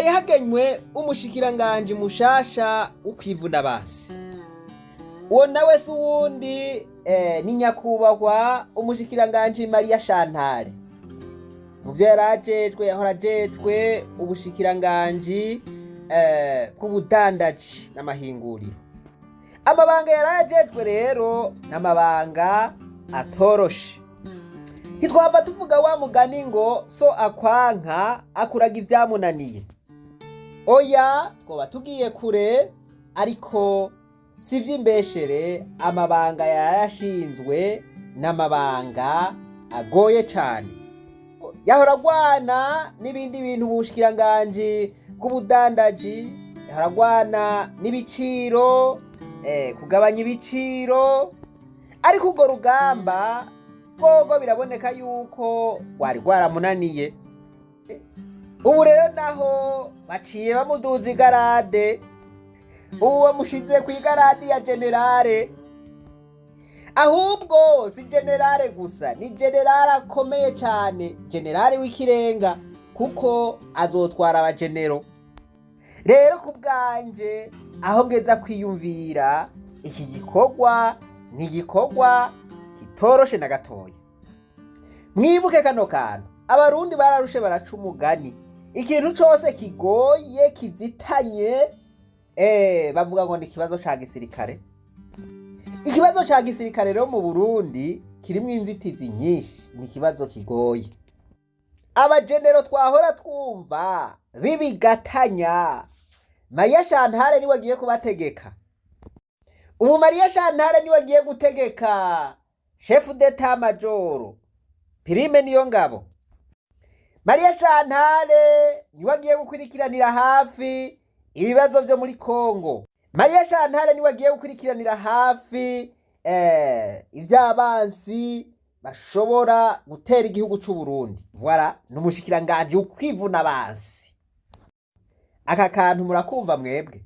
Haraye hagenywe umushikiranganji mushasha w'ukwivuna basi. Uwo nawe si uwundi, ni nyakubahwa umushikiranganji Mariya Shantare. Mu vyo yari ajejwe, yahora ajejwe ubushikiranganji bw'ubudandaji n'amahinguriro. Amabanga yari ajejwe rero n'amabanga atoroshe. Ntitwava tuvuga wa mugani ngo so akwanka akuraga ivyamunaniye. Oya, twoba tugiye kure, ariko si ivy'imbeshere. Amabanga yarashinzwe n'amabanga agoye cane. Yahora agwana n'ibindi bintu mu bushikiranganji bw'ubudandaji, yahora agwana n'ibiciro, kugabanya ibiciro, ariko urwo rugamba rwogo biraboneka yuko rwari rwaramunaniye. Ubu rero naho baciye bamuduza igarade, ubu bamushize ku igarade ya général. Ahubwo si général gusa, ni général akomeye cane, général w'ikirenga, kuko azotwara abajenero. Rero ku bwanje, aho ngeza kwiyumvira, iki gikorwa ni igikorwa kitoroshe na gatoya. Mwibuke kano kantu: Abarundi bararushe baraca umugani, ikintu cose kigoye kizitanye, bavuga ngo ni ikibazo ca gisirikare. Ikibazo ca gisirikare rero mu Burundi kirimwo inzitizi nyinshi, ni ikibazo kigoye. Abajenero twahora twumva bibigatanya, Mariya Shantare niwe agiye kubategeka. Ubu Mariya Shantare niwe agiye gutegeka chef d'état-major Prime Niyongabo. Mariya Shantare niwe agiye gukurikiranira hafi ibibazo vyo muri Kongo. Mariya Shantare niwe agiye gukurikiranira hafi ivy'abansi bashobora gutera igihugu c'u Burundi. Voilà, ni umushikiranganji ukwivuna abansi. Aka kantu murakumva mwebwe?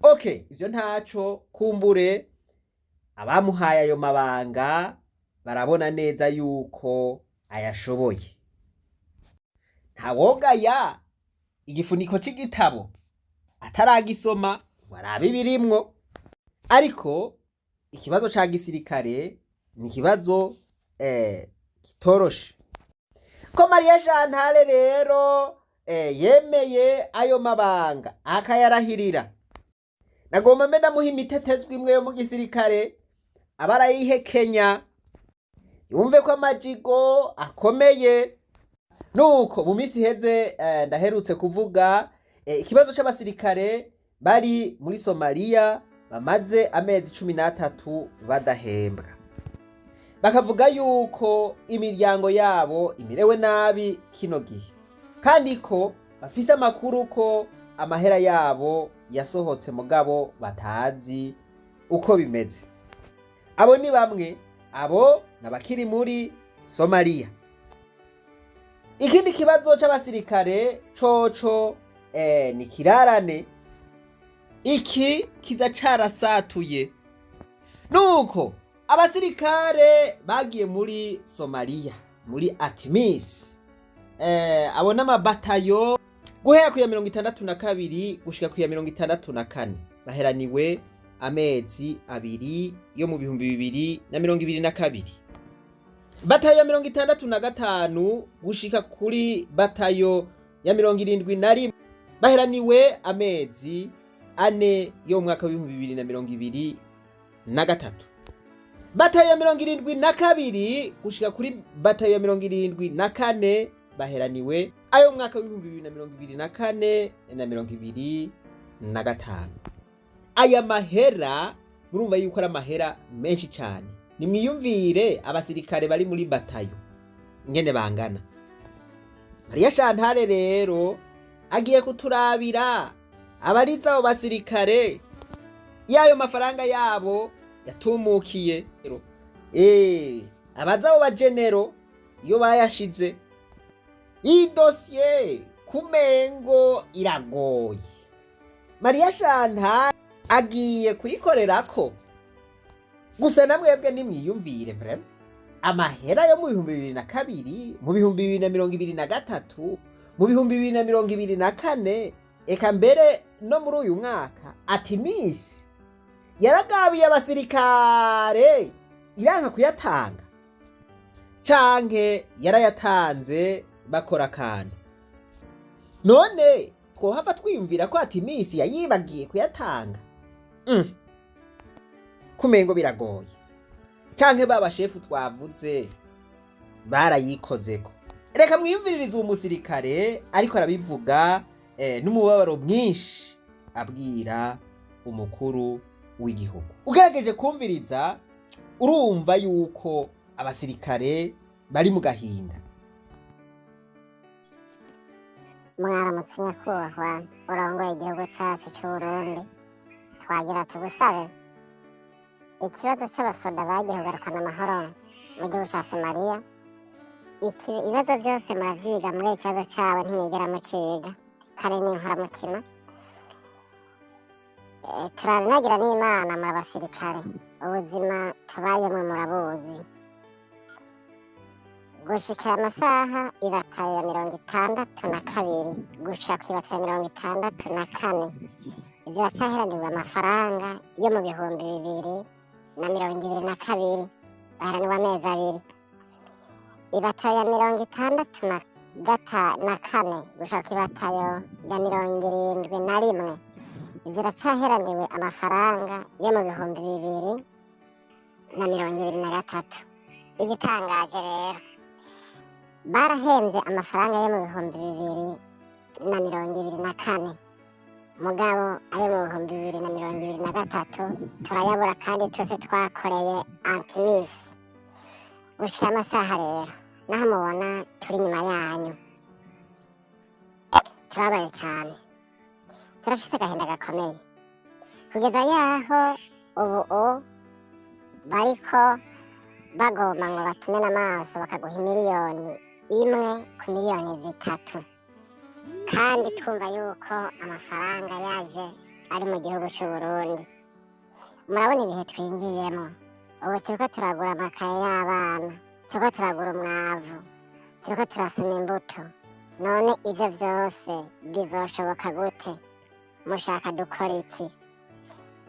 Okay, ivyo ntaco, kumbure abamuhaye ayo mabanga barabona neza yuko ayashoboye. Ntawogaya igifuniko c'igitabo ataragisoma ngo arabe ibirimwo, ariko ikibazo ca gisirikare ni ikibazo kitoroshe. Ko Mariya Shantare rero yemeye ayo mabanga akayarahirira, nagomba mbe ndamuha imitetezwa imwe yo mu gisirikare, aba arayihekenya yumve ko amajigo akomeye. Nuko mu minsi iheze ndaherutse kuvuga ikibazo c'abasirikare bari muri Somaliya bamaze amezi 13 badahembwa, bakavuga yuko imiryango yabo imerewe nabi kino gihe, kandi ko bafise amakuru ko amahera yabo yasohotse mugabo batazi uko bimeze. Abo ni bamwe, abo n'abakiri muri Somaliya. Ikindi kibazo c'abasirikare coco ni kirarane, iki kiza carasatuye. Nuko abasirikare bagiye muri Somaliya muri ATMIS, abo n'amabatayo guhera ku ya 62 gushika ku ya 64, baheraniwe amezi 2 yo mu 2022. Batayo ya 65 gushika kuri batayo ya 71 baheraniwe amezi 4 yo mu mwaka w'2023. Batayo ya 72 gushika kuri batayo ya 74 baheraniwe ayo mu mwaka w'2024 na 25. Aya mahera murumva yuko ari amahera menshi cyane. Nimwiyumvire abasirikare bari muri batayo ingene bangana. Mariya Shantare rero agiye kuturabira abariza abo basirikare y'ayo mafaranga yabo yatumukiye, abaza abo bajenero iyo bayashize. Iyi dosiye kumengo iragoye, Mariya Shantare agiye kuyikorerako. Gusa namwebwe nimwiyumvire vraiment, amahera yo mu 2002, mu 2023, Mu 2024, eka mbere no muri uyu mwaka, ATMIS yaragabiye abasirikare iranka kuyatanga, canke yarayatanze bakora akantu. None twohava twiyumvira ko ATMIS yayibagiye kuyatanga? Kumengo biragoye. Canke ba bashefu twavuze barayikozeko. Reka mwiyumviririze uwo musirikare ariko arabivuga n'umubabaro mwinshi, abwira umukuru w'igihugu. Ugerageje kumviriza, urumva yuko abasirikare bari mu gahinda. Mwaramutse nyakubahwa urongoye igihugu cacu c'Uburundi, twagira tugusabe ikibazo c'abasoda bagiye kugarukana amahoro mu gihugu ca Somaliya. Ibibazo vyose muravyiga, muri ikibazo cabo ntimwigera muciga kare ni inkoramutima. Turabinagira n'Imana muri abasirikare, ubuzima tubayemwo murabuzi. Gushika aya masaha, ibatayo ya 62 gushika kw'ibatayo 64 ziracaheranirwa amafaranga yo mu 2022, baheranirwa amezi abiri. Ibatayo ya 64 gushika kw'ibatayo ya 71 ziracaheraniwe amafaranga yo mu 2023. Igitangaje rero, barahembye amafaranga yo mu 2024, mugabo ayo mu 2023 turayabura, kandi twese twakoreye ATMIS. Gushika amasaha rero, naho mubona turi inyuma yanyu, turabaye cyane, turafise agahinda gakomeye kugeza yaho ubu bariko bagomba ngo batumene amaso bakaguha 1 miliyoni ku miliyoni 3, kandi twumva yuko amafaranga yaje ari mu gihugu c'u Burundi. Murabona ibihe twinjiyemo ubu, turiko turagura amakaye y'abana, turiko turagura umwavu, turiko turasoma imbuto. None ivyo vyose bizoshoboka gute? Mushaka dukora iki?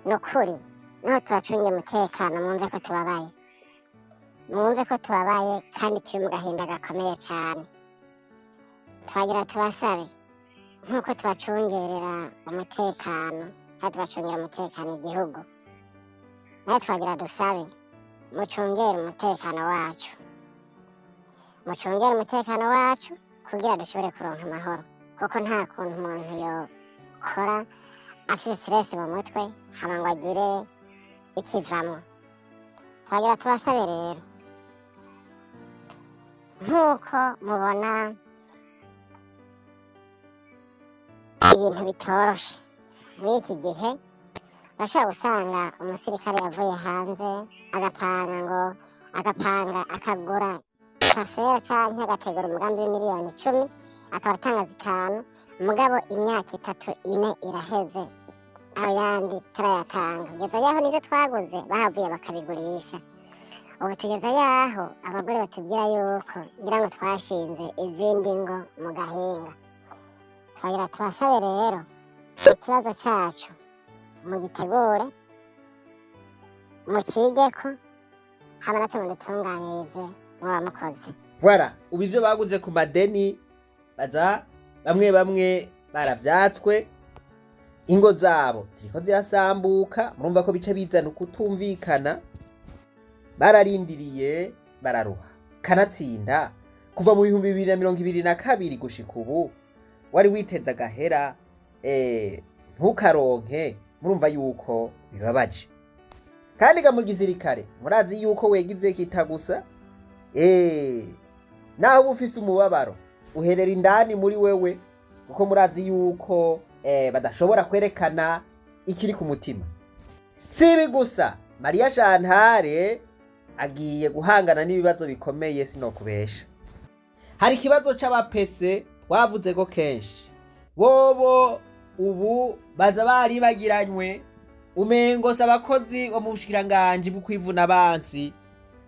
Ni ukuri niho tubacungiye umutekano, mwumve ko tubabaye, mwumve ko tubabaye kandi turi mu gahinda gakomeye cyane. Twagira tubasabe, nk'uko tubacungerera umutekano kandi tubacungira umutekano igihugu, nawe twagira dusabe mucungere umutekano wacu, mucungere umutekano wacu kugira dushobore kuronka amahoro, kuko nta kuntu umuntu yokora afite stress mu mutwe hama ngo agire ikivamwo. Twagira tubasabe rero, nk'uko mubona ibintu bitoroshe muri iki gihe, urashobora gusanga umusirikare yavuye hanze agapanga ngo agapanga akagura parcelle canke agategura umugambi w'10 miliyoni akaba atanga 5, mugabo imyaka 3 4 iraheze ayo yandi turayatanga, kugeza yaho nivyo twaguze bahavuye bakabigurisha. Ubu tugeze yaho abagore batubwira yuko ngira ngo twashinze izindi ngo mu gahinga. Twagira tubasabe rero, ikibazo cacu mugitegure, mucigeko, hama natwe mudutunganirize muba mukoze. Voilà, ubu ivyo baguze ku madeni baza bamwe bamwe baravyatswe, ingo zabo ziriko zirasambuka. Murumva ko bica bizana ukutumvikana. Bararindiriye, bararuha, kanatsinda kuva mu 2022 gushika ubu wari witeze agahera ntukaronke. Murumva yuko bibabaje. Kandi ga mu gisirikare murazi yuko wegize kita gusa, naho uba ufise umubabaro uherera indani muri wewe, kuko murazi yuko badashobora kwerekana ikiri ku mutima. Si ibi gusa, Mariya Shantare agiye guhangana n'ibibazo bikomeye, sinokubesha. Hari ikibazo c'abapese twavuze ko kenshi, bobo ubu baza baribagiranywe, umengo si abakozi bo mu bushikiranganji bwo kwivuna abansi.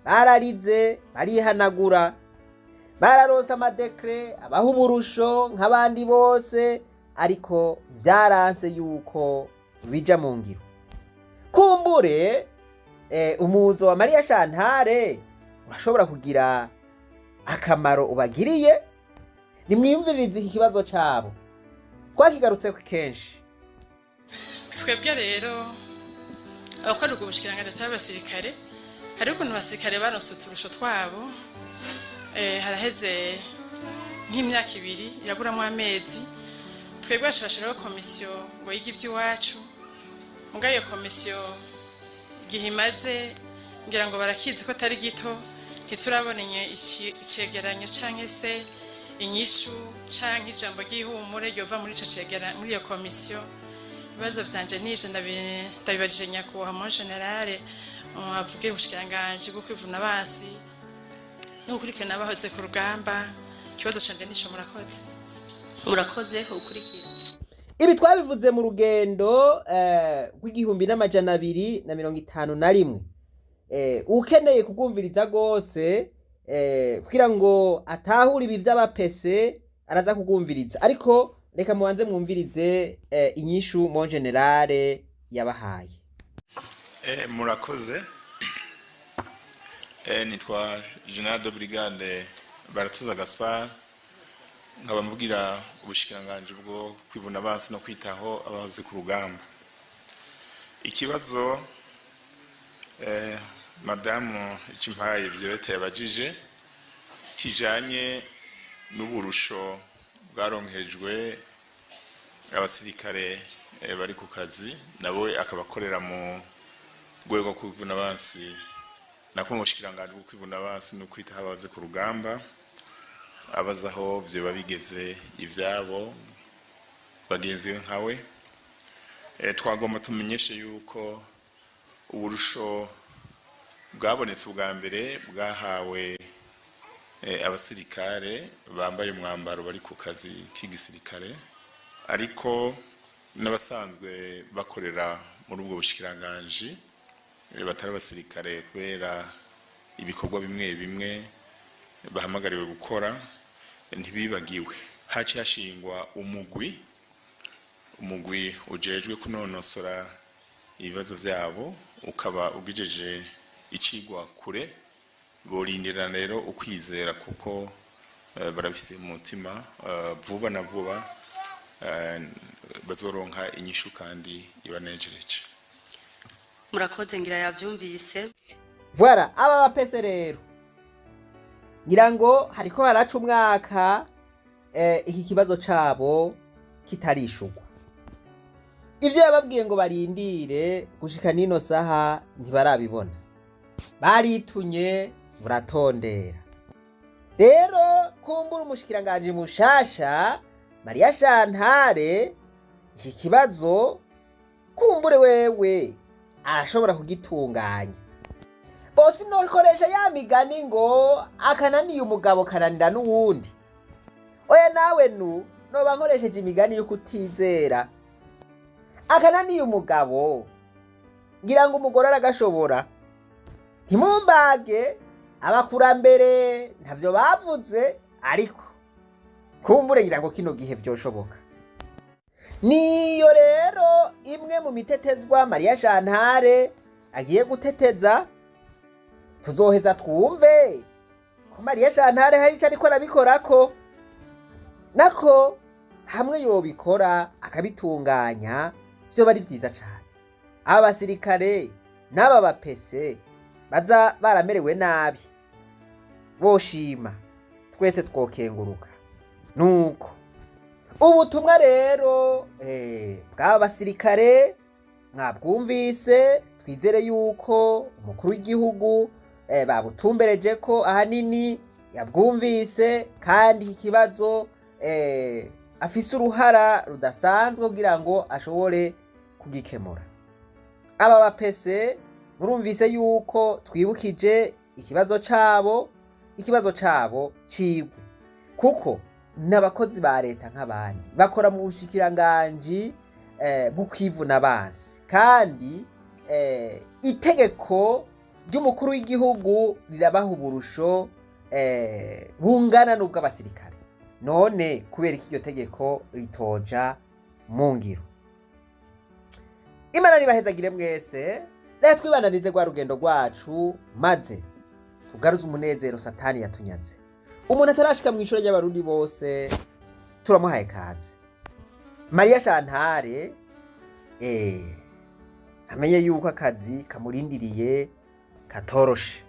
Bararize, barihanagura. Bararonse amadekre abaha uburusho nk'abandi bose, ariko vyaranse yuko bija mu ngiro. Kumbure umuzo wa Mariya Shantare urashobora kugira akamaro ubagiriye. Nimwiyumviririze iki kibazo cabo, twakigarutseko kenshi. Twebwe rero abakora ubwo bushikiranganji atari abasirikare, hariho ukuntu abasirikare baronse uturusho twabo, haraheze nk'imyaka 2 iraburamwo amezi. Twebwe baca bashiraho komisiyo ngo yige ivy'iwacu. Muga iyo komisiyo igihe imaze, ngira ngo barakizi ko atari gito, ntiturabona icegeranyo canke se inyishu canke ijambo ry'ihumure ryova muri ico cegeranyo, muri iyo komisiyo. Ibibazo vyanje nivyo, ndabibajije nyakubahwa mon général avugira ubushikiranganji bwo kwivuna abansi no gukurikirana abahoze ku rugamba. Ikibazo canje nico, murakoze. Murakoze, ukurikira. Ibi twabivuze mu rugendo rw'1251. Ukeneye kugumviriza rwose kugira ngo atahure ibi vy'abapese araza kugumviriza, ariko reka mubanze mwumvirize inyishu mon général yabahaye. Murakoze. Nitwa Général de Brigade Baratuza Gaspard, nkaba mvugira ubushikiranganji bwo kwivuna abansi no kwitaho abahoze ku rugamba. Ikibazo madamu Cimpaye Violette yabajije kijanye n'uburusho bwaronkejwe abasirikare bari ku kazi, nabo akabakorera mu rwego rwo kwivuna abansi, nako mu bushikiranganji bwo kwivuna abansi no kwitaho abahoze ku rugamba, abaza aho vyoba bigeze ivyabo bagenzi be nkawe. Twagomba tumenyeshe yuko uburusho bwabonetse ubwa mbere bwahawe abasirikare bambaye umwambaro bari ku kazi k'igisirikare, ariko n'abasanzwe bakorera muri ubwo bushikiranganji batari abasirikare, kubera ibikorwa bimwe bimwe bahamagariwe gukora, ntibibagiwe. Haciye hashingwa umugwi ujejwe kunonosora ibibazo vyabo, ukaba ugejeje icigwa kure. Borindira rero ukwizera, kuko barabifise mu mutima, vuba na vuba bazoronka inyishu kandi ibanejereje. Murakoze, ngira yavyumvise. Voilà, aba bapese rero ngira ngo hariko haraca umwaka iki kibazo cabo kitarishurwa. Ivyo yababwiye ngo barindire, gushika n'ino saha ntibarabibona. Baritunye buratondera. Rero kumbura umushikiranganji mushasha Mariya Shantare iki kibazo kumbure wewe arashobora kugitunganya. Bose nokoresha ya migani ngo akananiye umugabo kananira n'uwundi. Oya, nawe nu noba nkoresheje imigani yo kutizera. Akananiye umugabo ngira ngo umugore aragashobora. Ntimumbage, abakurambere ntavyo bavuze, ariko kumbure ngira ngo kino gihe vyoshoboka. Niyo rero imwe mu mitetezwa Mariya Shantare agiye guteteza. Tuzoheza twumve ko Mariya Shantare hari ico ariko arabikorako, nako hamwe yobikora akabitunganya vyoba ari vyiza cane. Aba basirikare n'aba bapese baza baramerewe nabi boshima, twese twokenguruka. Nuko ubutumwa rero bw'aba basirikare mwabwumvise, twizere yuko umukuru w'igihugu babutumbereje ko ahanini yabwumvise, kandi iki kibazo afise uruhara rudasanzwe kugira ngo ashobore kugikemura. Aba bapese murumvise yuko twibukije ikibazo cabo, ikibazo cabo cigwe, kuko n'abakozi ba leta nk'abandi bakora mu bushikiranganji bwo kwivuna abansi, kandi itegeko ry'umukuru w'igihugu rirabaha uburusho. bungana n'ubw'abasirikare. None kubera iki iryo tegeko ritoja mu ngiro? Imana nibahezagire mwese. Reka twibananize rwa rugendo rwacu, maze tugaruze umunezero Satani yatunyaze. Umuntu atarashika mu ishuri ry'Abarundi bose, turamuhaye kaze. Mariya Shantare amenye yuko akazi kamurindiriye katoroshe.